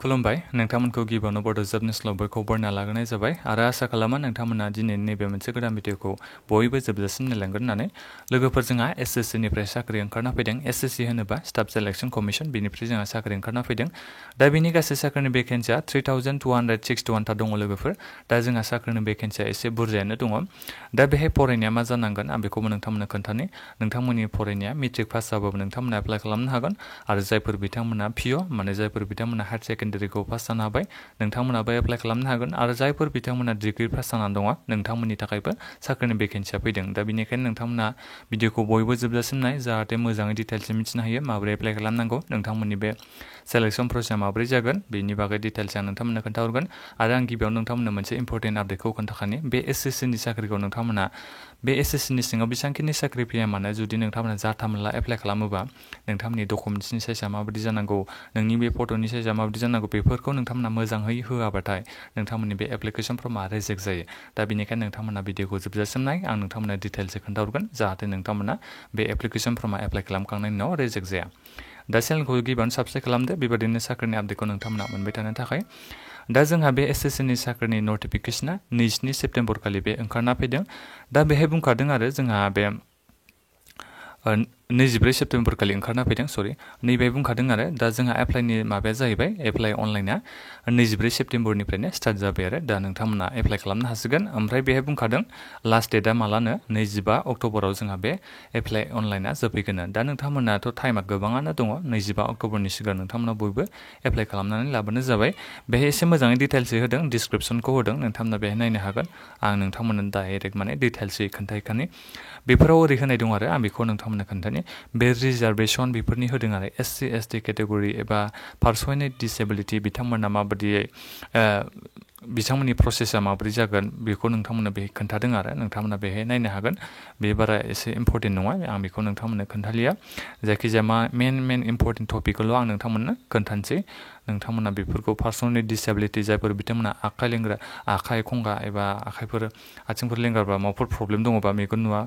खुलुमबाय नोंथांमोनखौ गिबियावनो बड' जब निउसलाव बयखौ बरना लाग्रोनाय जाबाय आरो आसा खालामो नोंथांमोना दिनै नैबे मोनसे गोदान भिडिअखौ बयबो जोबजासिम नायलांगोन होननानै लोगोफोर जोंहा एसएससि निफ्राय साख्रि ओंखारना फैदों एसएससि होनोबा स्टाफ सिलेक्शन कमिशन बेनिफ्राय जोंहा साख्रि ओंखारना फैदों दा बेनि गासै साख्रिनि भेकेन्सिया 3261 था दङ लोगोफोर दा जोंहा साख्रिनि भेकेन्सिया एसे बुरजायानो दङ दा बेहाय फरायनाया मा जानांगोन आं बेखौबो नोंथांमोननो खोन्थानि नोंथांमोननि फरायनाया मेट्रिक पास जाबाबो नोंथांमोना एप्लाइ खालामनो हागोन आरो जायफोर बिथांमोना पिअ माने जायफोर बिथांमोना हायार सेकेन्डारिखौ पास जानो हाबाय नोंथांमोनाबो एप्लाइ खालामनो हागोन आरो जायफोर बिथांमोना डिग्री पास जानानै दङ नोंथांमोननि थाखायबो साख्रिनि भेकेन्सिया फैदों दा बेनिखायनो नोंथांमोना भिडिअखौ बयबो जोबजासिम नाय जाहाथे मोजाङै डिटेल्सै मिथिनो हायो माबोरै एप्लाइ खालामनांगौ नोंथांमोननि बे सेलेक्शन प्रसेसआ माबोरै जागोन बेनि बागै डिटेल्स आं नोंथांमोननो खोन्थाहरगोन आरो आं गिबियावनो नोंथांमोननो मोनसे इम्परटेन्ट आपडेटखौ खोन्थाखानि बे एसएससिनि साख्रिखौ नोंथांमोना बे एसएससिनि सिङाव बेसेबांखिनि साख्रि फैया मानो जुदि नोंथांमोना जाथामला एप्लाइ खालामोबा नोंथांमोननि डकुमेन्ट्सनि साइजआ माबायदि जानांगौ नोंनि बे फट'नि साइजआ माबायदि जानांगौ बेफोरखौ नोंथांमोना मोजाङै होआबाथाय नोंथांमोननि बे एप्लिकेशन फर्मा रिजेक्ट जायो दा बेनिखायनो नोंथांमोना भिडिअखौ जोबजासिम नाय आं नोंथांमोननो डिटेल्सै खोन्थाहरगोन जाहाथे नोंथांमोना बे एप्लिकेशन फर्मा एप्लाइ खालामखांनायनि उनाव रिजेक्ट जाया दा चेनेलखौ गिबियावनो साबस्क्राइब खालामदो बेबायदिनो साख्रिनि आपडेटखौ नोंथांमोना मोनबाय थानो थाखाय दा जोंहा बे एसएससिनि साख्रिनि नटिफिकेशना 2 सेप्तेम्बर खालि बे ओंखारना फैदों दा बेहाय बुंखादों आरो जोंहा बे 24 सेप्तेम्बर खालि ओंखारना फैदों नैबे बुंखादों आरो दा जोंहा एप्लाइनि माबाया जाहैबाय एप्लाइ अनलाइना 24 सेप्तेम्बरनिफ्रायनो स्टार्ट जाबाय आरो दा नोंथांमोना एप्लाइ खालामनो हासिगोन ओमफ्राय बेहाय बुंखादों लास्ट डेटआ मालानो 25 अक्ट'बराव जोंहा बे एप्लाइ अनलाइना जोबहैगोन दा नोंथांमोनाथ' टाइमा गोबाङानो दङ 25 अक्ट'बरनि सिगां नोंथांमोना बयबो एप्लाइ खालामनानै लाबोनो जाबाय बेहाय एसे मोजाङै डिटेल्सै होदों डिसक्रिपसनखौ होदों नोंथांमोना बेहाय नायनो हागोन आं नोंथांमोननो डाइरेक्ट माने डिटेल्सै खोन्थाहैखानि बेफोराव ओरै होनाय दं आरो आं बेखौ नोंथांमोननो खोन्थानि बे रिजार्भेसन बेफोरनि होदों आरो एससि एसटि केटेगरि एबा पार्सन विथ डिसेबिलिटि बिथांमोना माबायदियै बिथांमोननि प्रसेसा माबोरै जागोन बेखौ नोंथांमोननो बेहाय खोन्थादों आरो नोंथांमोना बेहाय नायनो हागोन बे बारा एसे इम्परटेन्ट नङा आं बेखौ नोंथांमोननो खोन्थालिया जायखिजाया मेन इम्परटेन्ट टपिकखौल' आं नोंथांमोननो खोन्थानोसै नोंथांमोना बेफोरखौ पार्सन विथ डिसेबिलिटि जायफोर बिथांमोना आखाइ लेंग्रा आखाइ खंगा एबा आथिंफोर लेंग्राबा माबाफोर प्रब्लेम दङबा मेगन नुवा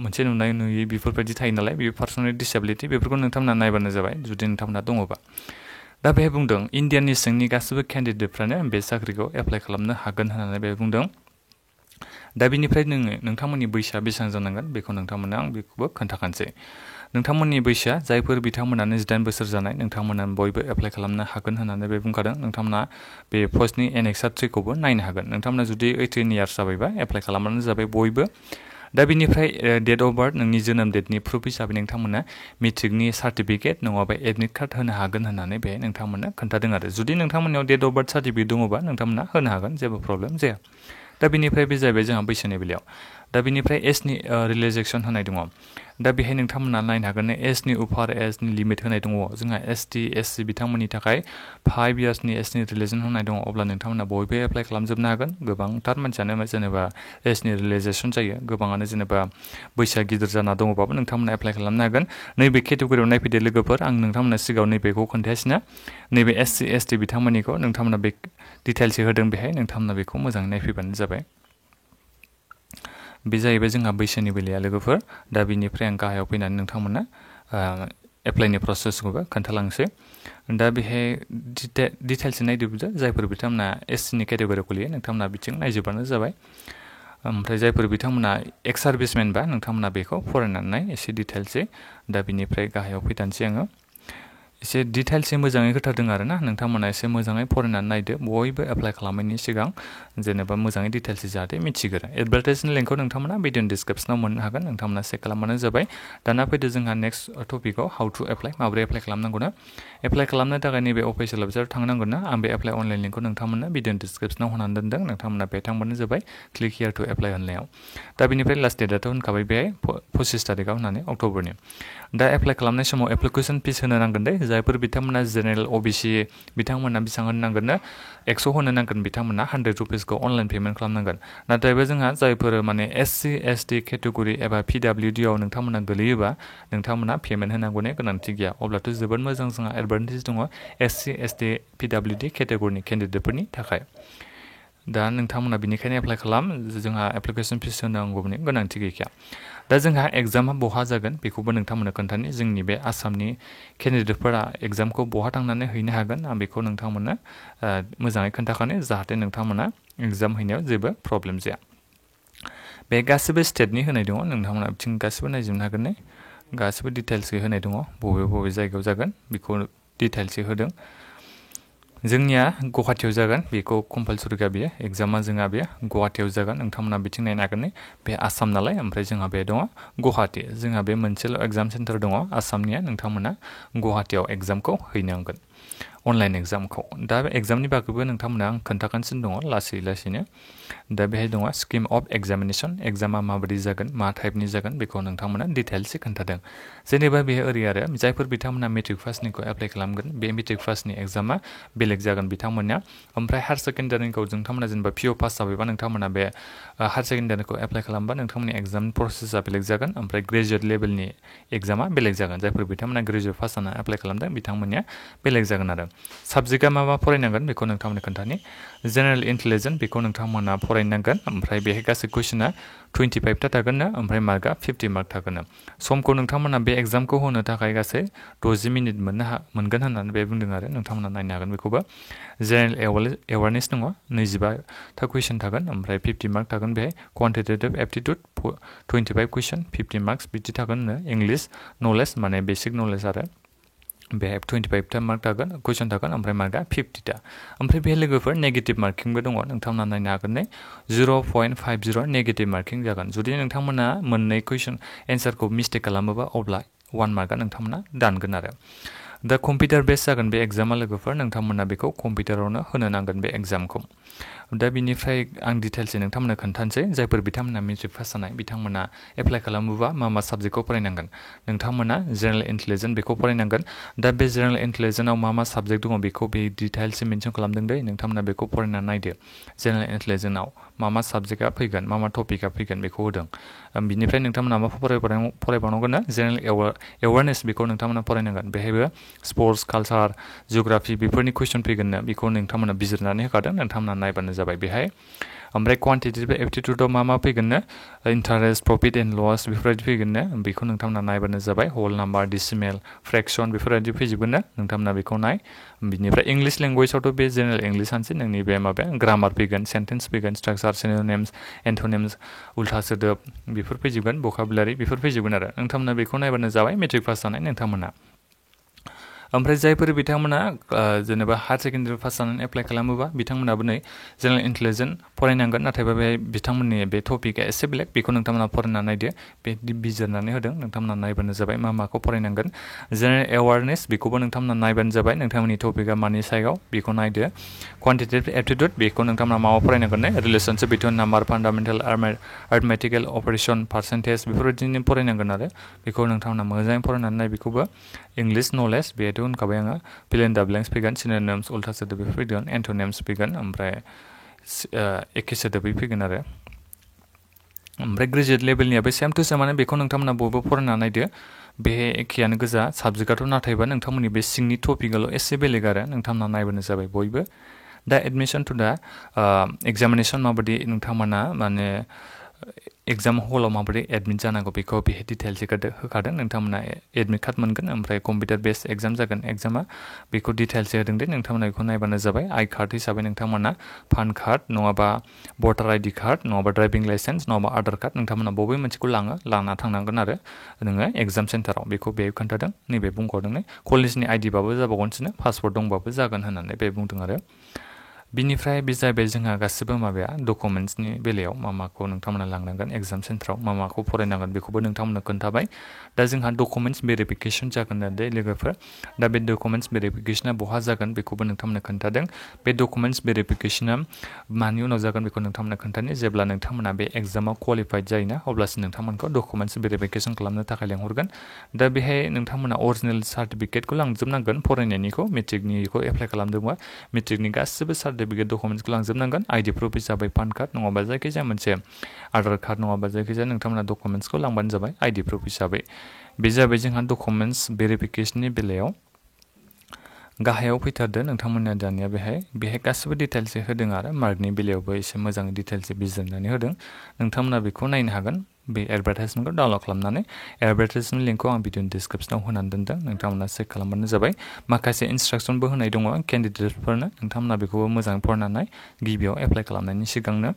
मोनसे नुयै बेफोरबायदि थायो नालाय बे पार्सन विथ डिसेबिलिटि बेफोरखौ नोंथांमोना नायबानो जाबाय जुदि नोंथांमोना दङबा दा बेहाय बुंदों इण्डियानि सिंनि गासैबो केन्डिडेटफ्रानो बे साख्रिखौ एप्लाइ खालामनो हागोन होननानै बेहाय बुंदों दा बेनिफ्राय नोंथांमोननि बैसोआ बेसेबां जानांगोन बेखौ नोंथांमोननो आं बेखौबो खोन्थाखानोसै नोंथांमोननि बैसोआ जायफोर बिथांमोना 18 बोसोर जानाय नोंथांमोना बयबो एप्लाइ खालामनो हागोन होननानै बे बुंखादों नोंथांमोना बे पस्टनि एनेक्सार 3खौबो नायनो हागोन नोंथांमोना जुदि 18 इयार्स जाबायबा एप्लाइ खालामबानो जाबाय बयबो दा बेनिफ्राय डेट अफ बार्थ नोंनि जोनोम डेटनि प्रुफ हिसाबै नोंथांमोना मेट्रिकनि सार्टिफिकेट नङाबा एडमिट कार्ड होनो हागोन होननानै बे नोंथांमोननो खोन्थादों आरो जुदि नोंथांमोननियाव डेट अफ बार्थ सार्टिफिकेट दङबा नोंथांमोना होनो हागोन जेबो प्रब्लेम जाया दा बेनिफ्राय बे जाहैबाय जोंहा बैसोनि बेलायाव दा बेनिफ्राय एजनि रिलेक्सेसन होनाय दङ दा बेहाय नोंथांमोना नायनो हागोन एजनि उपार एजनि लिमिट होनाय दङ जोंहा एसटि एससि बिथांमोननि थाखाय 5 इयार्सनि एजनि रिलेक्सेसन होनाय दङ अब्ला नोंथांमोना बयबो एप्लाइ खालामजोबनो हागोन गोबांथार मानसियानो जेनेबा एजनि रिलेक्सेसन जायो गोबाङानो जेनेबा बैसोआ गिदिर जाना दङबाबो नोंथांमोना एप्लाइ खालामनो हागोन नैबे केटेगरियाव नायफैदो लोगोफोर आं नोंथांमोना सिगाङाव नैबेखौ खोन्थायासिनो नैबे एससि एसटि बिथांमोननिखौ नोंथांमोना बे डिटेल्सै होदों बेहाय नोंथांमोना बेखौ मोजाङै नायफैबानो जाबाय बे जाहैबाय जोंहा बैसोनि बेलाया लोगोफोर दा बिनिफ्राय आं गाहायाव फैनानै नोंथांमोननो एप्लाइनि प्रसेसखौबो खोन्थालांसै दा बेहाय डिटेल्सै नायदोंबो जायफोर बिथांमोना एससिनि केटेगरियाव गोलैयो नोंथांमोना बिथिं नायजोबानो जाबाय ओमफ्राय जायफोर बिथांमोना एक्स सार्भिसमेनबा नोंथांमोना बेखौ फरायनानै एसे डिटेल्सै दा बिनिफ्राय गाहायाव फैदानोसै आङो एसे डिटेल्सै मोजाङै खोथादों आरो ना नोंथांमोना एसे मोजाङै फरायनानै नायदो बयबो एप्लाइ खालामनायनि सिगां जेनेबा मोजाङै डिटेल्सै जाहाथे मिथिगोरो एडभार्टाइजनि लिंकखौ नोंथांमोना भिडिअनि डिसक्रिपसनाव मोननो हागोन नोंथांमोना चेक खालामबानो जाबाय दाना फैदो जोंहा नेक्स्ट टपिकआव हाउ टु एप्लाइ माबोरै एप्लाइ खालामनांगौ ना एप्लाइ खालामनो थाखाय नैबे अफिसियेल वेबसाइटआव थांनांगोन ना आं बे एप्लाइ अनलाइन लिंकखौ नोंथांमोननो भिडिअनि डिसक्रिपसनाव होनानै दोनदों नोंथांमोना बे थांबानो जाबाय क्लिक हियार टु एप्लाइ होननायाव दा बेनिफ्राय लास्ट डेटआथ' होनखाबाय बेहाय 25 तारिखआव होननानै अक्ट'बरनि दा एप्लाइ खालामनाय समाव एप्लिकेसन फिस होनो नांगोन दे जायफोर बिथांमोना जेनेरेल अबिसि बिथांमोना बेसेबां होनो नांगोन 100 होनो नांगोन बिथांमोना 100 रुपिसखौ अनलाइन पेमेन्ट खालामनांगोन नाथायबो जोंहा जायफोर माने एससि एसटि केटेगरि एबा पिडाब्लिउडिआव नोंथांमोना गोलैयोबा नोंथांमोना पेमेन्ट होनांगौनि गोनांथि गैया अब्लाथ' जोबोद मोजां जोंहा एडभान्टेज दङ एससि एसटि पिडाब्लिउडि केटेगरिनि केन्डिडेटफोरनि थाखाय दा नोंथांमोना बिनिखायनो एप्लाइ खालाम, जोंहा एप्लिकेसन फिस होनांगौनि गोनांथि गैखाया। दा जोंहा एग्जामा बहा जागोन बेखौबो नोंथांमोननो खोन्थानि। जोंनि बे आसामनि केन्डिडेटफोरा एग्जामखौ बहा थांनानै हैनो हागोन आं बेखौ नोंथांमोननो मोजाङै खोन्थाखानो, जाहाथे नोंथांमोना एग्जाम हैनायाव जेबो प्रब्लेम जाया। बे गासिबो स्टेटनि होनाय दङ, नोंथांमोना बिथिं गासिबो नायजोबनो हागोन ने, गासिबो डिटेल्सै होनाय दङ, बबे बबे जायगायाव जागोन बेखौ डिटेल्सै होदों। जोंनिया गुवाहाटियाव जागोन, बेखौ कम्पालसरि गा बेयो एग्जामा जोंहा बे गुवाहाटियाव जागोन। नोंथांमोना बिथिं नायनो हागोन ने, बे आसाम नालाय, ओमफ्राय जोंहा बे दङ गुवाहाटि। जोंहा बे मोनसेल' एग्जाम सेन्टार दङ आसामनिया, नोंथांमोना गुवाहाटियाव एग्जामखौ हैनांगोन, अनलाइन एग्जामखौ। दा बे एग्जामनि बागैबो नोंथांमोना आं खोन्थागासिनो दङ लासै लासैनो। दा बेहाय दङ स्किम अफ एग्जामिनेसन, एग्जामा माबायदि जागोन, मा टाइपनि जागोन बेखौ नोंथांमोना डिटेल्सै खोन्थादों। जेनेबा बे ओरै आरो जायफोर बिथांमोना मेट्रिक पासनिखौ एप्लाइ खालामगोन, बे मेट्रिक पासनि एग्जामा बेलेग जागोन बिथांमोननिया। ओमफ्राय हायार सेकेन्डारिखौ नोंथांमोना जेनेबा पिअ पास जाबायबा नोंथांमोना बे हायार सेकेन्डारिखौ एप्लाइ खालामबा नोंथांमोननि एग्जाम प्रसेसा बेलेग जागोन। ओमफ्राय ग्रेजुवेट लेभेलनि एग्जामा बेलेग जागोन, जायफोर बिथांमोना ग्रेजुवेट पास जाना एप्लाइ खालामदों बिथांमोननिया बेलेग जागोन आरो। साबजेक्टआ मा मा फरायनांगोन बेखौ नोंथांमोननो खोन्थानि। जेनेरेल इन्टेलिजेन्स बेखौ नोंथांमोना फरायनांगोन, ओमफ्राय बेहाय गासै कुइसना 25टा थागोननो, ओमफ्राय मार्कआ 50 मार्क थागोननो। समखौ नोंथांमोना बे एग्जामखौ होनो थाखाय गासै 60 मिनिट मोनगोन होननानै बे बुंदों आरो, नोंथांमोना नायनो हागोन बेखौबो। जेनेरेल एवारनेस दङ, 25टा कुइसन थागोन, ओमफ्राय 50 मार्क थागोन। बेहाय कुवान्टिटेटिभ एप्टिटिउड 25 कुइसन 50 मार्क्स बिदि थागोननो। इंलिश नलेज माने बेसिक नलेज आरो, बेहाय 25टा मार्क थागोन, कुइसन थागोन, ओमफ्राय मार्कआ 50टा। ओमफ्राय बे लोगोफोर नेगेटिभ मार्किंबो दङ, नोंथांमोना नायनो हागोन ने, 0.50 नेगेटिभ मार्किं जागोन। जुदि नोंथांमोना मोननै कुइसन एन्सारखौ मिस्टेक खालामोबा अब्ला 1 मार्कआ नोंथांमोना दानगोन आरो। दा कम्पिउटार बेस जागोन बे एग्जामा लोगोफोर, नोंथांमोना बेखौ कम्पिउटारावनो होनो नांगोन बे एग्जामखौ। दा बिनिफ्राय आं डिटेल्सै नोंथांमोननो खोन्थानोसै, जायफोर बिथांमोना मेट्रिक पास जानाय बिथांमोना एप्लाइ खालामोबा मा मा साबजेक्टखौ फरायनांगोन। नोंथांमोना जेनेरेल इन्टेलिजेन्स बेखौ फरायनांगोन। दा बे जेनेरेल इन्टेलिजेन्सआव मा मा साबजेक्ट दङ बेखौ बे डिटेल्सै मेनसन खालामदों दै, नोंथांमोना बेखौ फरायनानै नायदो। जेनेरेल इन्टेलिजेन्सआव मा मा साबजेक्टआ फैगोन, मा मा टपिकआ फैगोन बेखौ होदों। बिनिफ्राय नोंथांमोना मा फरायबावनांगोन, जेनेरेल एवारनेस बेखौ नोंथांमोना फरायनांगोन। बेहायबो स्पर्ट्स, कालचार, जिअ'ग्राफि बेफोरनि कुइसन फैगोननो, बेखौ नोंथांमोना बिजिरनानै होखादों, नोंथांमोना नायबानो जाबाय बेहाय। ओमफ्राय कुवान्टिटेटिभ एप्टिटिउडआव मा मा फैगोननो, इन्टारेस्ट, प्रफिट एन्ड लस बेफोरबायदि फैगोननो, बेखौ नोंथांमोना नायबानो जाबाय। हल नाम्बार, डिसिमेल, फ्रेक्सन बेफोरबायदि फैजोबगोननो, नोंथांमोना बेखौ नाय। बिनिफ्राय इंलिश लेंगुवेजआवथ' बे जेनेरेल इंलिशआनोसै, नोंनि बे माबाया ग्रामार फैगोन, सेन्टेन्स फैगोन, स्ट्राक्चार, सिन'निम्स, एन्ट'निम्स, उल्था सोदोब बेफोर फैजोबगोन, भकाबुलारि बेफोर फैजोबगोन आरो। नोंथांमोना बेखौ नायबानो जाबाय मेट्रिक पास जानाय नोंथांमोना। ओमफ्राय जायफोर बिथांमोना जेनेबा हायार सेकेन्डारि पास जानानै एप्लाइ खालामोबा बिथांमोनाबो नै जेनेरेल इन्टेलिजेन्स फरायनांगोन, नाथायबा बे बिथांमोननि बे टपिकआ एसे बेलेग, बेखौ नोंथांमोना फरायनानै नायदो। बे बिजिरनानै होदों, नोंथांमोना नायबानो जाबाय मा माखौ फरायनांगोन। जेनेरेल एवारनेस बेखौबो नोंथांमोना नायबानो जाबाय, नोंथांमोननि टपिकआ मानि सायाव बेखौ नायदो। कुवान्टिटेटिभ एप्टिटिउड बेखौ नोंथांमोना माबा फरायनांगोन ने, relationship between number, fundamental arithmetical operation, percentage बेफोरबायदिनो फरायनांगोन आरो। बेखौ नोंथांमोना मोजाङै फरायनानै नाय बेखौबो। इंलिश नलेज बेथ' होनखाबाय आङो, फिल इन दा ब्लेंक्स फैगोन, सिन'निम्स, उल्था सोदोब बेफोर फैगोन, एन्ट'निम्स फैगोन, ओमफ्राय एखे सोदोबै फैगोन आरो। ओमफ्राय ग्रेजुवेट लेभेलनियाबो सेम टु सेमानो, बेखौ नोंथांमोना बयबो फरायनानै नायदो। बे एखेयानो गोजा साबजेक्टआथ', नाथायबा नोंथांमोननि बे सिंनि टपिकआल' एसे बेलेग आरो, नोंथांमोना नायबानो जाबाय बयबो। दा एडमिसन टु दा एग्जामिनेसन माबायदि नोंथांमोना माने एग्जाम हलाव माबोरै एडमिट जानांगौ बेखौ बेहाय डिटेल्स होखादों। नोंथांमोना एडमिट कार्ड मोनगोन, ओमफ्राय कम्पिउटार बेस एग्जाम जागोन एग्जामा, बेखौ डिटेल्स होदों दे, नोंथांमोना बेखौ नायबानो जाबाय। आइ कार्ड हिसाबै नोंथांमोना पान कार्ड नङाबा भटार आइडि कार्ड नङाबा ड्राइभिं लाइसेन्स नङाबा आधार कार्ड नोंथांमोना बबे मोनसेखौ लाना थांनांगोन आरो नोङो एग्जाम सेन्टाराव, बेखौ बेहाय खोन्थादों। नैबे बुंबावदों नै कलेजनि आइडिबाबो जाबावगोनसोनो, पासपर्ट दंबाबो जागोन होननानै बे बुंदों आरो। बिनिफ्राय बे जाहैबाय जोंहा गासिबो माबाया डकुमेन्ट्सनि बेलायाव मा माखौ नोंथांमोना लांनांगोन एग्जाम सेन्टाराव, मा माखौ फरायनांगोन बेखौबो नोंथांमोननो खोन्थाबाय। दा जोंहा डकुमेन्ट्स भेरिफिकेसन जागोन दे लोगोफोर। दा बे डकुमेन्ट्स भेरिफिकेसना बहा जागोन बेखौबो नोंथांमोननो खोन्थादों। बे डकुमेन्ट्स भेरिफिकेसना मानि उनाव जागोन बेखौ नोंथांमोननो खोन्थानि, जेब्ला नोंथांमोना बे एग्जामाव क्वालिफाइड जायोना अब्लासो नोंथांमोनखौ डकुमेन्ट्स भेरिफिकेसन खालामनो थाखाय लेंहरगोन। दा बेहाय नोंथांमोना अरिजिनेल सार्टिफिकेटखौ लांजोबनांगोन, फरायनायनिखौ, मेट्रिकनिखौ एप्लाइ खालामदोंबा मेट्रिकनि गासिबो सार्टिफिकेट डकुमेन्ट्सखौ लांजोबनांगोन। आइडि प्रुफ हिसाबै पान कार्ड नङाबा जायखिजाया मोनसे आधार कार्ड नङाबा जायखिजाया नोंथांमोना डकुमेन्ट्सखौ लांबानो जाबाय आइडि प्रुफ हिसाबै। बे जाबाय जोंहा डकुमेन्ट्स भेरिफिकेसननि बेलायाव। गाहायाव फैथारदो नोंथांमोना दानिया बेहाय गासिबो डिटेल्स होदों आरो मार्कनि बेलायावबो एसे मोजाङै डिटेल्स बिजिरनानै होदों नोंथांमोना बेखौ नायनो हागोन बे एडभार्टाइजमेन्टखौ डाउनलड खालामनानै एडभार्टाइजमेन्ट लिंकखौ आं भिडिअनि डिसक्रिपसनाव होनानै दोनदों नोंथांमोना चेक खालामबानो जाबाय माखासे इनस्ट्राक्सनबो होनाय दङ केन्डिडेटफोरनो नोंथांमोना बेखौबो मोजाङै फरायनानै गिबियाव एप्लाइ खालामनायनि सिगांनो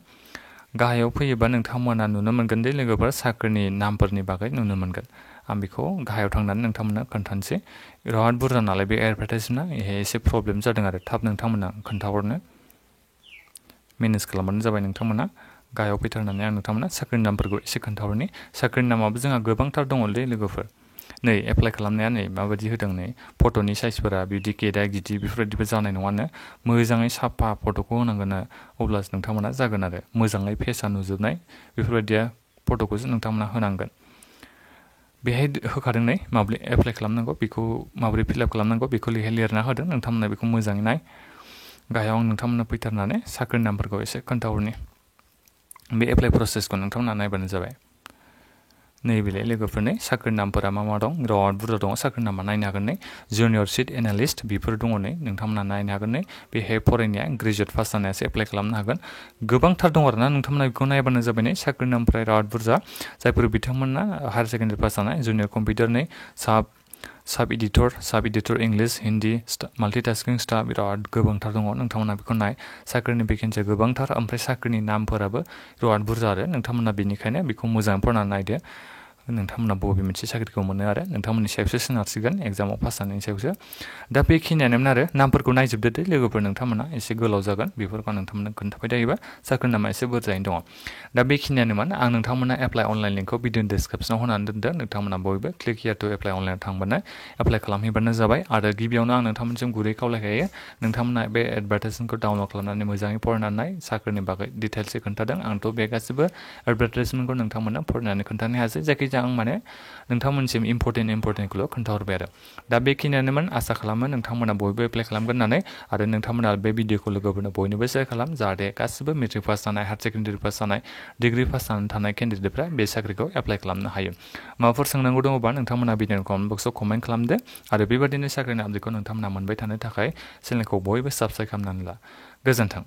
गाहायाव फैयोबा नोंथांमोना नुनो मोनगोन दि लोगोफोर साख्रिनि नामफोरनि बागै नुनो मोनगोन आं बेखौ गाहायाव थांनानै नोंथांमोननो खोन्थानोसै बिराद बुरजा नालाय बे एडभार्टाइजमेन्टआ बेहाय एसे प्रब्लेम जादों आरो थाब नोंथांमोना खोन्थाहरनो मेनेज खालामबानो जाबाय नोंथांमोना गाहायाव फैथारनानै आं नोंथांमोना साख्रिनि नामफोरखौ एसे खोन्थाहरनि साख्रिनि नामाबो जोंहा गोबांथार दङलै लोगोफोर नै एप्लाइ खालामनाया नै माबायदि होदों नै फट'नि साइजफोरा बिदि गेदा गिदि बेफोरबायदिबो जानाय नङानो मोजाङै साफा फट'खौ होनांगोन अब्लासो नोंथांमोना जागोन आरो मोजाङै फेसा नुजोबनाय बेफोरबायदिया फट'खौसो नोंथांमोना होनांगोन बेहाय होखादों नै माब्रै एप्लाइ खालामनांगौ बेखौ माब्रै फिलआप खालामनांगौ बेखौ लिरना होदों नोंथांमोना बेखौ मोजाङै नाय गाहायाव आं नोंथांमोननो फैथारनानै साख्रिनि नामफोरखौ एसे खोन्थाहरनि बे एप्लाइ प्रसेसखौ नोंथांमोना नायबानो जाबाय नैबेलाय लोगोफोरनि साख्रिनि नामफोरा मा दं बिराद बुरजा दङ साख्रिनि नामा नायनो हागोन नै जुनियर सिट एनालिस्ट बेफोर दङ नै नोंथांमोना नायनो हागोन नै बेहाय फरायनाया ग्रेजुवेट पास जानायासो एप्लाइ खालामनो हागोन गोबांथार दं आरोना नोंथांमोना बेखौ नायबानो जाबाय नै साख्रिनि नामफोरा बिराद बुरजा जायफोर बिथांमोना हायार सेकेन्डारि पास जानाय जुनियर कम्पिउटारनि साब एडिटर इंलिश हिन्दी माल्टिटास्किं स्टाफ बिराद गोबांथार दङ नोंथांमोना बेखौ नाय साख्रिनि भेकेन्सिया गोबांथार ओमफ्राय साख्रिनि नामफोराबो बिराद बुरजा आरो नोंथांमोना बेनिखायनो बेखौ मोजाङै फरायनानै नायदो नोंथांमोना बबे मोनसे साख्रिखौ मोनो आरो नोंथांमोननि सायावसो सोनारसिगोन एग्जामाव पास जानायनि सायावसो दा बेखिनियानोमोन आरो नामफोरखौ नायजोबदो दे लोगोफोर नोंथांमोना एसे गोलाव जागोन बेफोरखौ नोंथांमोननो खोन्थाबाय थायोबा साख्रिनि नामा एसे बुरजायैनो दङ दा बेखिनियानोमोन आं नोंथांमोना एप्लाइ अनलाइन लिंकखौ भिडिअनि डिसक्रिपसनाव होनानै दोनदों नोंथांमोना बयबो क्लिक हियार टु एप्लाइ अनलाइन थांबानो एप्लाइ खालामहैबानो जाबाय आरो गिबियावनो आं नोंथांमोनसिम गुरै खावलायखायो नोंथांमोना बे एडभार्टाइजमेन्टखौ डाउनलड खालामनानै मोजाङै फरायनानै साख्रिनि बागै डिटेल्सै खोन्थादों आंथ' बे गासिबो एडभार्टाइजमेन्टखौ नोंथांमोननो फरायनानै खोन्थानो हायासै जायखिजाया आं माने नोंथांमोनसिम इम्परटेन्टखौल' खोन्थाहरबाय आरो दा बेखिनियानोमोन आसा खालामो नोंथांमोना बयबो एप्लाइ खालामगोन होननानै आरो नोंथांमोना बे भिडिअखौ लोगोफोरनो बयनोबो शेयार खालाम जाहाथे गासिबो मेट्रिक पास जानाय हायार सेकेन्डारि पास जानाय डिग्री पास जानानै थानाय केन्डिडेटफ्रा बे साख्रिखौ एप्लाइ खालामनो हायो माबाफोर सोंनांगौ दङबा नोंथांमोना भिडिअनि कमेन्ट बक्सआव कमेन्ट खालामदो आरो बेबादिनो साख्रिनि आपडेटखौ नोंथांमोना मोनबाय थानो थाखाय चेनेलखौ बयबो साबस्क्राइब खालामनानै ला गोजोन्थों